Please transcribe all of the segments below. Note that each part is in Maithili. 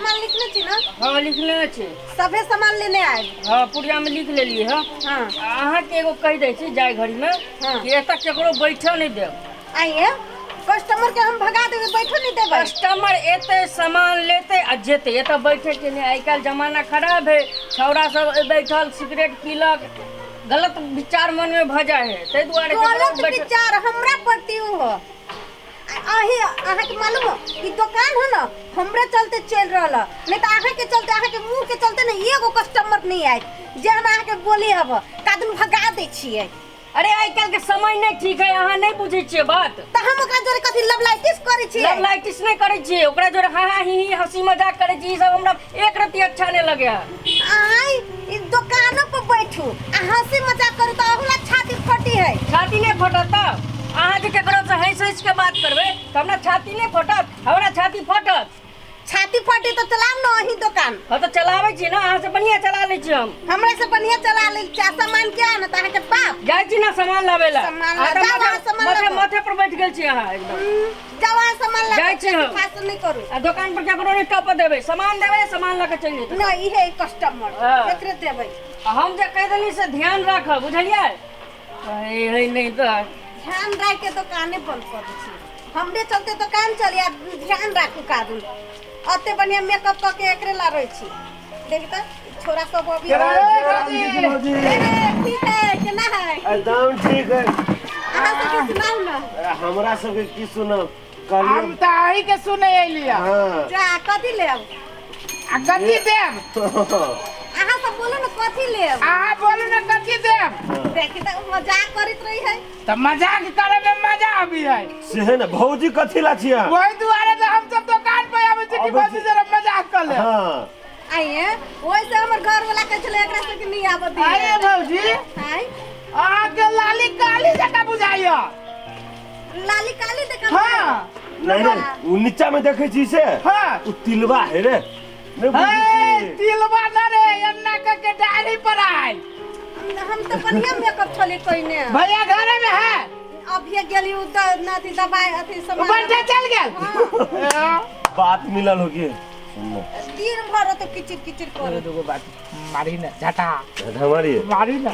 सामान लिखने छी ना? हाँ, लिखले छी। सभे सामान लेने आयब। हाँ, पुड़िया में लिख लेलिए। हाँ। हाँ। अहाँके एगो कहि दै छी जाय घड़ी में कि एतऽ केकरो बैठऽ नहि देब। आइए कस्टमर के हम भगा देबै, बैठो नहीं देबै। कस्टमर एते सामान लेते आ जेते, एतऽ बैठे के नहि। आइ काल्हि जमाना खराब है, छौड़ा सब बैठल सिगरेट पीलक, गलत विचार मन में भऽ जाइ है, ताहि दुआरे केकरो गलत बैठे- विचार हमरा प्रति हो। अही अहाँके मालूम हो ई दुकान हो ना हमरे चलते चल रहल है, नहीं तो अहाँके चलते, अहाँके मुंह के चलते ना एगो कस्टमर नहीं आयत। जे हम अहाँके बोली हब कादन भगा दै छियै। अरे आइ काल्हि के समय नहीं ठीक है, अहाँ नहीं बुझै छियै बात। तऽ हम ओकरा जोरे कथी लवलाइटिस करै छियै? लवलाइटिस नहीं करै छियै, ओकरा जोरे हा हा ही ही हंसी मजाक करै छियै, ई सब हमरा एक रत्ती अच्छा नहीं लगे है। आइ ई दुकानो पर बैठू आ हंसी मजाक करू तऽ अहुला छाती फटी है। छाती नहीं फटत तऽ अहाँ जे केकरो से हंसि हंसि के बात करबै तऽ हमरा छाती नहीं फटत? हमरा छाती फटत। छाती फटी तो चलाम ना अही दुकान। हाँ तो चलाबै छी ना, अहाँ से बढ़िया चला लै छी हम। हमरा से बढ़िया चला लै छी। आ सामान के आनत अहाँ के बाप? जाइ छी ना सामान लाबै ला। सामान ला- अहाँ तऽ जाउ अहाँ सामान लाबू। माथे पर बैठ गेल छी अहाँ एकदम। जाउ अहाँ सामान लाबू। जाइ छी हम। भाषण नहीं करू। आ दुकान पर केकरो नहीं टप देबै, सामान देबै, सामान लऽ के चलि जेतै। नहीं, इहे कस्टमर हाँ। एकरे देबै। आ हम जे कहि देली से ध्यान राखब, बुझलियै? हे हे नहीं तऽ ध्यान राख के दुकाने बंद कर दै छी। हमरे चलते दुकान चली आ ध्यान राखू कादू। अते बढ़िया मेकअप कऽ के एकरे ला रहै छी। देख तऽ छोरा सब अभी केना ए रे भौजी? रे, ठीक है, केना है? एकदम ठीक है। अहाँ सबके सुनाउ ना। अरे हमरा सबके की सुनब, कहलियै हम तऽ अही के सुने अयलियै। हाँ। जा कथी लेब? आ कथी देब? अहाँ सब बोलू ना कथी लेब? अहाँ बोलू ना कथी देब? देखी तऽ मजाक करैत रही है। तऽ मजाक करे में मजा आबी है। से है ना भौजी, कथी ला छियै? वही दुआरे तऽ हम सब दुकान पे आबै छी कि आबै छी। भौजी जरा मजाक कर ले। हाँ। आइए ओहिसे हमर घर वाला कहै छलै एकरा सबके नहीं आबऽ दियै। आइए भौजी। आइ अहाँके लाली काली जकाँ बुझाइया। लाली काली देखा? हाँ। नहीं नहीं, उ नीचा में देखै छी से। हाँ। उ तिलवा है रे। नहीं बुझै हे छी। तिलवा न रे, अन्ना के के डायरी पर आयल। हम तो बढ़िया मेकअप छली कइने। भैया घरे में है? अभी गेली उ अथी दबाई अथी सामान। बंटा चल गेल। हाँ। बात मिलल होगी। सुन ना। दिन भर तो किचिर किचिर कर। दूगो बात मारी ना झटा। झटा मारी? मारी ना।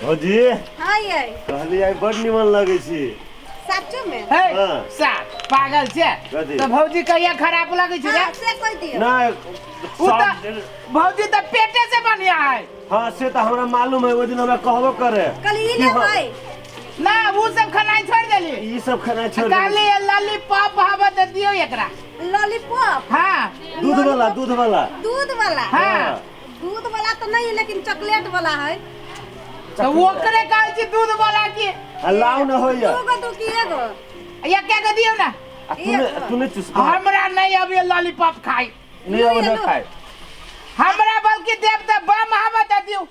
भौजी। हाँ ये। कहली आइ बड़ निमन लगै छी। सचो में? हे हाँ। सा पागल छे। कथी? तो भौजी कहिया खराब लगै छै रे? हाँ, से कह दियो। नहीं, उ तऽ भौजी तऽ पेटे से बढ़िया है। हाँ से तऽ हमरा मालूम है, ओहि दिन हमरा कहबो करे। कल ई कि हाँ, लेबै। ना उ सब खेनाइ छोड़ देली। ई सब खेनाइ छोड़ देली। कहली लॉलीपॉप हवा दे दियो एकरा। लॉलीपॉप? हाँ। दूध वाला, दूध वाला। दूध वाला? हाँ। दूध वाला तो नहीं है, लेकिन चॉकलेट वाला है। तो ओकरे कहै छी दूध वाला की। आ लाउ न होइया। दू गो दू की एगो? एके गो दियौ ना। आ तूने तूने चुस्का। हमरा नहीं अभी लॉलीपॉप खाई। नहीं अब न खाए। हमरा बल्कि देब तऽ बम हवा दे दियौ।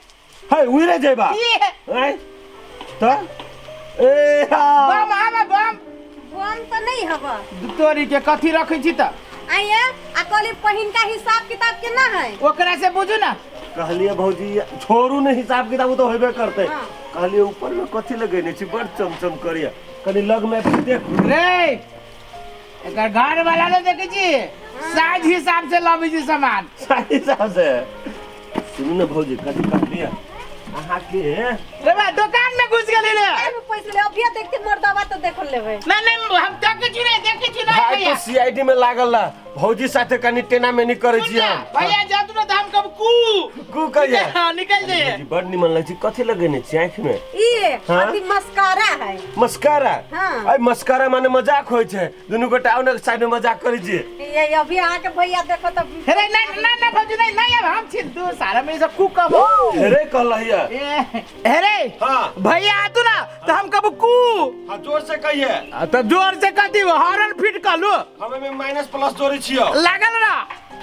हे उड़े जेबा। ई है। हैं? तो ए हा। बम हवा बम। बम तो नहीं हवा। तोरी के कथी रखै छी तऽ? आइए आ कहली पहिनका हिसाब किताब केना है? ओकरा से बुझू ना। कहलिए भौजी छोड़ू ने हिसाब किताब, उ तो होबे करते। हाँ। कहलिए ऊपर में कथी लगेने छी, बड़ चमचम करिया, कनी लग में देख रे। एकर घर वाला ने देखै छी साइज हिसाब से लबै छी सामान। साइज हिसाब से। सुनू ने भौजी, कथी कहलिए अहाँ के? रे बा दुकान में घुस गेली रे। एमे पैसा ले अभी देखते मर्दवा तो देख लेबै। ना नहीं हम देखै छी रे, देखै छी ना भाई भैया। तो सीआईडी में लागल ला भौजी साथे कनी टेना मेनी करै छी सुन ना, हम। भैया जातु ना तऽ हम कब कू कू कहिया? हाँ, निकल जाइए। भौजी बड़ निमन लगै छी, कथी लगेने छी आँखि में? ई हाँ? अथी मस्कारा है। मस्कारा? हाँ। अरे मस्कारा माने मजाक होइ छै, दुनू गोटा आउ ने साइड में मजाक करै छी। ये अभी अहाँ के भैया देखो तो। अरे नहीं नहीं नहीं भौजी नहीं नहीं, अब हम छी दू सारा में ई सब कू कब अरे कहलहिया। ए, अरे हाँ। भैया आतु ना तो हम कब कू। हाँ जोर से कहिए। आ, तो जोर से कथी हॉर्न फिट कर लो। हम एमे माइनस प्लस जोड़ै छियौ। लागल ना।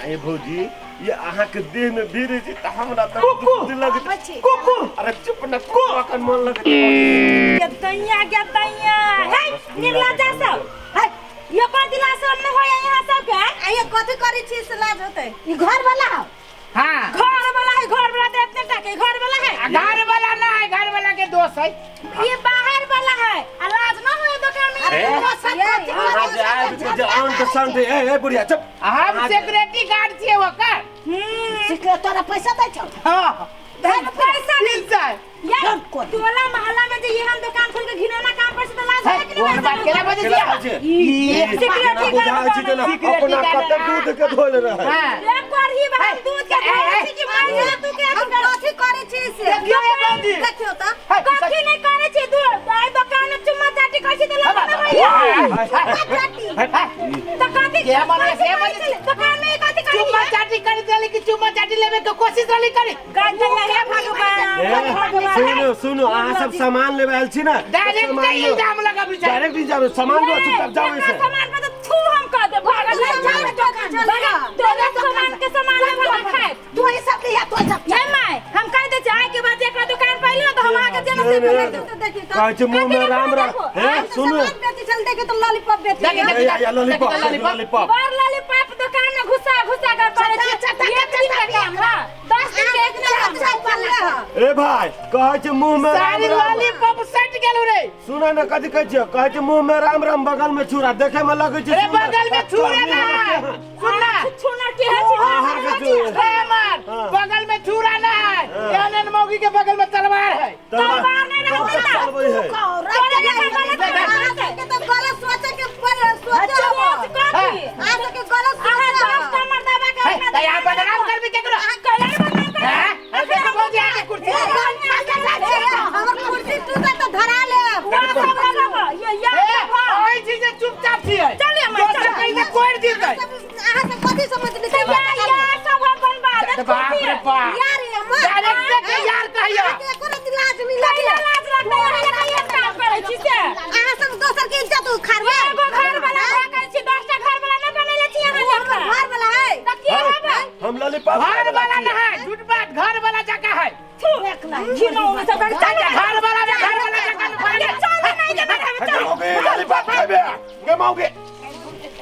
अरे भौजी ये अहाँ के देह में भीड़ छी त हमरा त कुकू। लगत। आबै छी। कुकू। अरे चुप न, कुकू अखन मन लगत। भौजी। गे दैया, गे दैया। हे, निर्लज्जा सब। हे, ये कोई दिला सब नहीं होया यहाँ सब के? आइए कथी करै छी से लाज होतै? ई घर वाला हो। हाँ। घर वाला है, घर वाला तो इतने टके, घर वाला है। आ, घर वाला ना है, घर वाला के दोस्त है। ये बाहर वाला है। आ लाज ना होया दुकान में। अहाँ जे आबि के जे अंत संत ए ए बुढ़िया चुप। हम सिक्योरिटी गार्ड छियै ओकर। सिक्योरिटी तोरा पैसा दै छौ? हां पैसा नहीं नहीं यार टोला मोहल्ला में जे एहन दुकान खोल के घिनौना काम पर से तो लाज है कि ओहन नहीं? बात केना बजै केना छियै? छै? ई सिक्योरिटी बुझाइ गार्ड छै जेना सिक्योरिटी अपना गार्ड कते दूध के धोल रहै। हां एक करही बहन दूध के धोए छी कि मार गेल तू के हम कथी करै छी से? देखियौ ये भौजी। देखियौ तऽ। कथी नहीं करे छी? दूध आई दुकान में चुम्मा चाटी करै छी त लाज नहीं होइया? चाटी त कथी के मने से बजै छी? दुकान में कथी करै चुम्मा चाटी करी देली कि चुम्मा चाटी लेबे के कोशिश रहली करी? गंजा हे भगवान। ए, सुनू सुनू, अहाँ सब सामान लेबे आयल छी ना? डायरेक्ट सामान के लो। इल्जाम लगाबी छै। डायरेक्ट इल्जाम, सामान लो, चुपचाप जाओ एतना ऐसे। सामान पर तो थू हम कह दे भागल चल, चल चल, तोरा सामान के सामान हम भागल खाए। तू ई सब लिया, तू सब। हे my हम कह दे छै आइ के बाद एकरा दुकान पर अइली ना तो हम अहाँ के जेना से नहीं, बोले नहीं। तो देखियौ तऽ। कहै छै मुँह में राम राम। हे सुनू। सामान बेचै छल देखियौ तऽ लॉलीपॉप बेचै। देखियौ, ए, या, या, लॉलीपॉप लॉलीपॉप। बड़ लॉलीपॉप दुकान में घुसा घुसा कर करे छी। एक दिन के काम हां 10 दिन के एक काम। ए भाई कहै छै मुँह में राम सारी राम। लॉलीपॉप सट गेलौ रे। सुन ने कथी कहै छियै? कहै छै मुँह में राम राम बगल में छुरा, देखे में लगै छै अरे सुंदर। बगल में छुरा ना है, सुन ना। छुना के है छी? अहाँ के छुरा। ए मार हाँ। बगल में छुरा ना है, एहन एहन मौगी के बगल में तलवार है। तलवार नहीं रहतै ना। चलबै है। तोरे जकाँ गलत अहाँ सबके तऽ गलत सोचै के सोचै सोच कथी? अहाँ सबके गलत अहाँ सोचै। 10 टा मर्दाबा के हे, अपना त यहाँ बदनाम करबी केकरो? अहाँ कैला बदनाम करबी? हैं? अरे देखो भौजी आके कुर्सी। हमर कुर्सी टूटत तऽ धरा लेब। वहाँ सब लगाबऽ, ये यार ए, सब हाँ। ओहि चीज से चुपचाप छियै। चलिए माय, दोसर चल। कहीं से कोरि दितै। अहाँ सब कथी समझ तऽ यार यार सब अपन बात तऽ बाप रे बाप। यार हमर डायरेक्ट के यार कहियो। अहाँके एको रत्ती लाज नहि कैला लगैया? लाज लगतै? अहाँ लगा ये काम करै छी से? अहाँ सब दोसर के इज्जत उखाड़बै? एगो घर वाला भऽ गेल छी, 10 टा घर वाला नहि बनेले छी अहाँ हमर जकाँ। घर वाला है। तऽ के हबै? हम लॉलीपॉप घर वाला ना है, झूठ बात, घर वाला जगह है। थू, घिनौना सब चल घर वाला में घर वाला जगह में फर्क है। चल नहीं देबै हम, चल। लॉलीपॉप खेबे गे मौगे।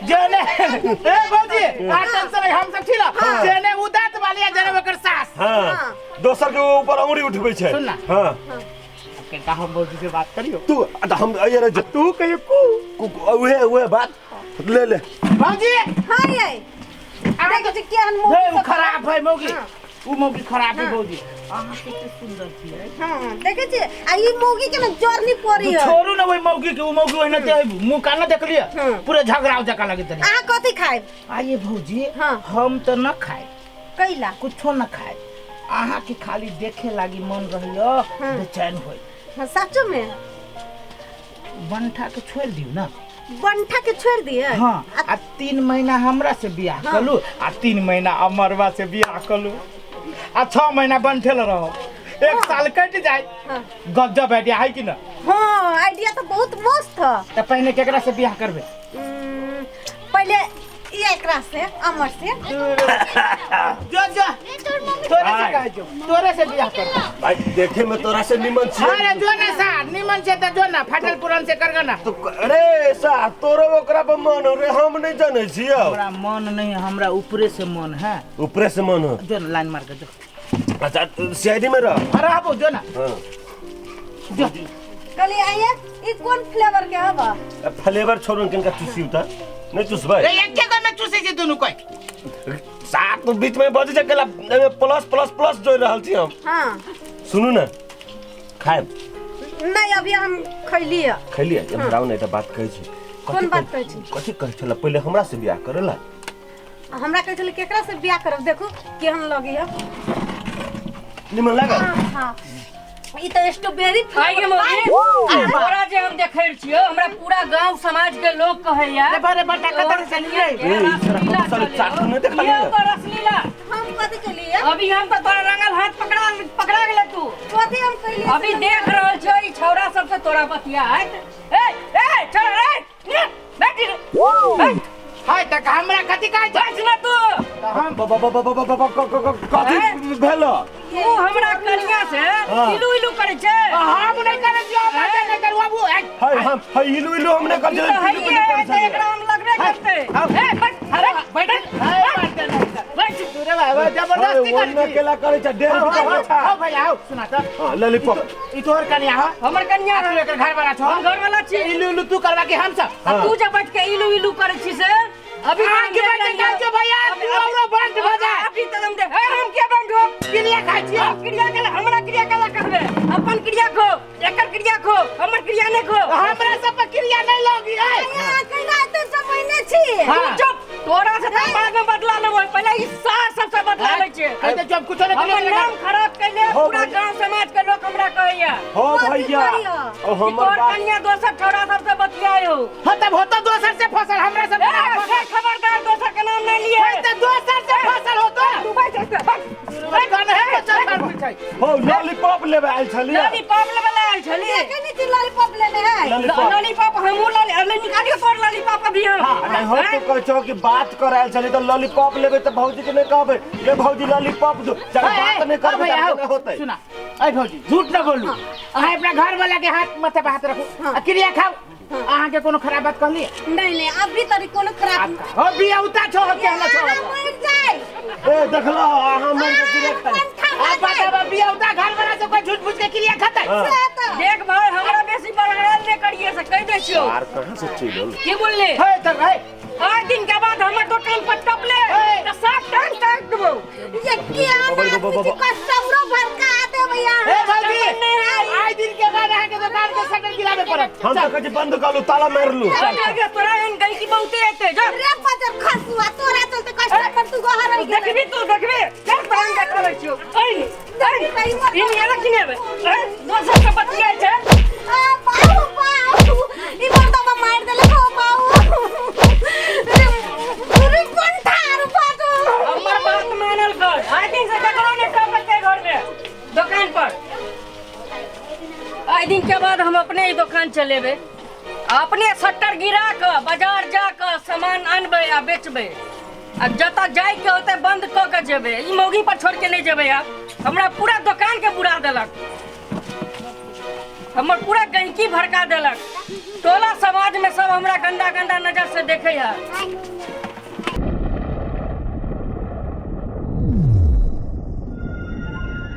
जेने ए भौजी आ टेंशन है, हम सब ठीक है। जेने उदात वाली आ जेने ओकर सास। हाँ दोसर के ऊपर अंगुरी उठबै छै। सुन ना। हाँ के का हम भौजी से बात करियो? तू आ तऽ हम अइये रह तू कहियो कु उहे उहे बात ले ले। भौजी। हाँ यै देखै छी केहन मुँह हे उ सब- खराब है मौगी, उ मौगी खराब है भौजी। अहाँ कते सुंदर छियै। हाँ देखै छी आ ई मौगी के ने जरनी पड़ी तू है। छोड़ू ना ओहि मौगी के, उ मौगी ओहिना ते मुँह कान देखलियै पूरे झगड़ा जकाँ लगैत रहै। अहाँ कथी खायब? आइए भौजी। हाँ। हम तऽ न खाए कैला? कुछो न खाए, अहाँ के खाली देखे लागी मन रहियो बेचैन होई। हाँ, सचो में? बंठा के छोड़ दियौ ना। बंठा के छोड़ दिए? हाँ आ 3 महीना हमरा से बियाह कलू आ 3 महीना अमरवा से बियाह कलू आ 6 महीना बंठेल रहो, 1 साल कट जाए। हाँ। गजब आइडिया है कि ना? हाँ आइडिया तो बहुत मस्त है। तो पहले केकरा से बियाह करबे? पहले ये एकरा से अमर से। जो जो तोरे से कह जो तोरे से बियाह कर। भाई देखे में तोरा से निमन छियै। अरे जो ना सा निमन से त जो ना फाटल पुरान से करगा ना। तो अरे सा तोरो ओकरा पर मन हो रे, हम नहीं जानै छियै। हमरा मन नहीं, हमरा ऊपरे से मन है। ऊपरे से मन हो? जो ना लाइन मार के जो। अच्छा सीआईडी में रह। अरे आबो जो ना। हां जो कली आइए ई कोन फ्लेवर के हवा? फ्लेवर छोड़ू किनका चुसी उता नहीं चुसबै। रे एके गो में चुसै छै दुनू कोई। सात तो बीच में बजै छै केला प्लस प्लस प्लस जोड़ रहल छी हम। हां सुनू ना खायब? नहीं अभी हम खैलिए। खैलिए? हमरा ने एकटा बात कहै छी। कोन बात कहै छी? कथी कहै छला पहिले हमरा से बियाह करेला? हमरा कहै छलै केकरा से बियाह करब, देखू केहन लगैया। निमन लागल? हां ई त स्ट्रॉबेरी आइ गे मौगी, तोरा जे हम देखै छियौ हमरा पूरा गांव समाज के लोग कहैया। रे बारे बटा कतर से नहीं रे। ये तो रसलीला। हम कथी केलिए? अभी हम तो तोरा रंगल हाथ पकड़ा पकड़ा गेलै तू। कथी हम केलिए? अभी देख रहल छियौ ई छौड़ा सब से तोरा बतियाइत। ए ए चल रे बैठ रे। हाय त हमरा कथी कहै छै? बैठ ना तू। हम कथी भेल? तू हमरा कनिया से इलू इलू करै छै। हम नहीं करै छियौ, हम नहीं करू बाबू। हाय हम हाय इलू इलू हम नहीं करै छियै। एकरा हम लगबे करतै। ए बैठ बैठ। हाय मारते नहीं बैठ। रे भाई जबरदस्ती ओना करै छी। केला करै छै डेढ़ आओ, रुपया आओ, छै। आओ भैया आओ सुना त। हां लॉलीपॉप। ई तोहर कनिया हो? हमर कन्या। आ तू एकर घर वाला छो? हम घर वाला छी। इलू इलू तू करवा के हम सब? आ तू जे बैठ के इलू इलू करै छी से अभी अहाँ के हम बैठ के देख लेलियौ। खाइ छियौ भैया, तू औरो बंद भऽ जा। अभी तक हम दे हे हम के बंद हो? क्रिया खाइ छियौ। हम क्रिया के हमरा क्रिया केला कहबे? अपन क्रिया खो, एकर क्रिया खो, हमर क्रिया नहि खो। हमरा सब पर क्रिया नहीं लगी है। अहाँ कैला एते समझने छी? हाँ। तू चुप, तोरा से तऽ बाद में बदला लेबै, पहिले ई सार सबसे बदला लै छियै। कहते चुप कुछो नहीं। हमर नाम खराब कैले हो पूरा भैया। गांव समाज के लोग हमरा कहैया हो भैया करियो। ओ कि हमर तोर बात कन्या दोसर छौड़ा सबसे बतियाय हो। हाँ तब होता दोसर से फसल हमरा सब ए, ए, खबरदार दोसर के नाम नहीं लिए। तो दोसर से फसल होता। तू बैठ एतऽ, बैठ। कौन है बच्चा मार पीछे? हो लॉलीपॉप लेबे आयल छलियै। लॉलीपॉप लेबे ला आयल छलियै। देखे नहीं छी लॉलीपॉप लेने है। लॉलीपॉप। लॉलीपॉप हमहूँ लॉली अरे निकालियो तोर लॉलीपॉप अभी हम। नहीं हो तो कहै छौ कि बात करायल छली तऽ लॉलीपॉप लेबै तऽ भौजी के नहि कहबै ले भौजी लॉलीपॉप दो जब बात नहीं करबै भैया तऽ आओ, नहि होतै। सुना अरे भौजी झूठ न बोलू, अहाँ अपना घर वाला के हाथ माथे पर हाथ रखू आ क्रिया खाओ। अहाँ के कोनो खराब बात कहली? नहीं नहीं, अभी तक कोनो खराब हो बिया उता छो हो के हमरा छो। अहाँ मर जाए। ए देखलो अहाँ मर के क्रिया खाइ। आप बताबा बिया उता घर वाला से कोई झूठ फूस के क्रिया खाता? हाँ। देख भाई हमरा बेसी बड़बड़ायल नहि करिए से कहि दै छियौ। यार कहाँ से चलि एल? की बोलले? हे तर हे। आठ दिन के बाद हमर दुकान पर टपले ए। तऽ साफ टांग टांग देबौ। ये क्या बाबा, बाबा, बाबा। कस्टमरो भड़का दे भैया। हे भौजी नहीं है। आइ दिन के बाद अहाँ के दुकान के शटर गिराबे पड़त। हम तऽ कहै छी बंद कऽ लू ताला मारि लू। तोरा एहन गई की बहुते एते जा। रे बजर खसुआ तोरा चलते कस्टमर तू गोहर रह गेलै। देखबी तू देखबी चल प्राण के चलै छियौ। ऐन ऐन ई नियर किनेबे दोसर के बतियाइ छै। आ बाऊ बाऊ ई मर्दवा मार देले हो बाऊ। रे रे बंठार बाजू। हमर बात मानल कर, आइ दिन से ककरो नहि टपकते घर में दुकान पर। आइ दिन के बाद हम अपने ही दुकान चलेबे, अपने शटर गिरा कऽ बाजार जा कऽ सामान अनबै आ बेचबै आ जतऽ जाय के होतै बंद कऽ के जेबै। ई मौगी पर छोड़ के नहि जेबै। आब हमरा पूरा दुकान के बुरा देलक, हमर पूरा गहिकी भड़का देलक, टोला समाज में सब हमरा गंदा गंदा नजर से देखे है।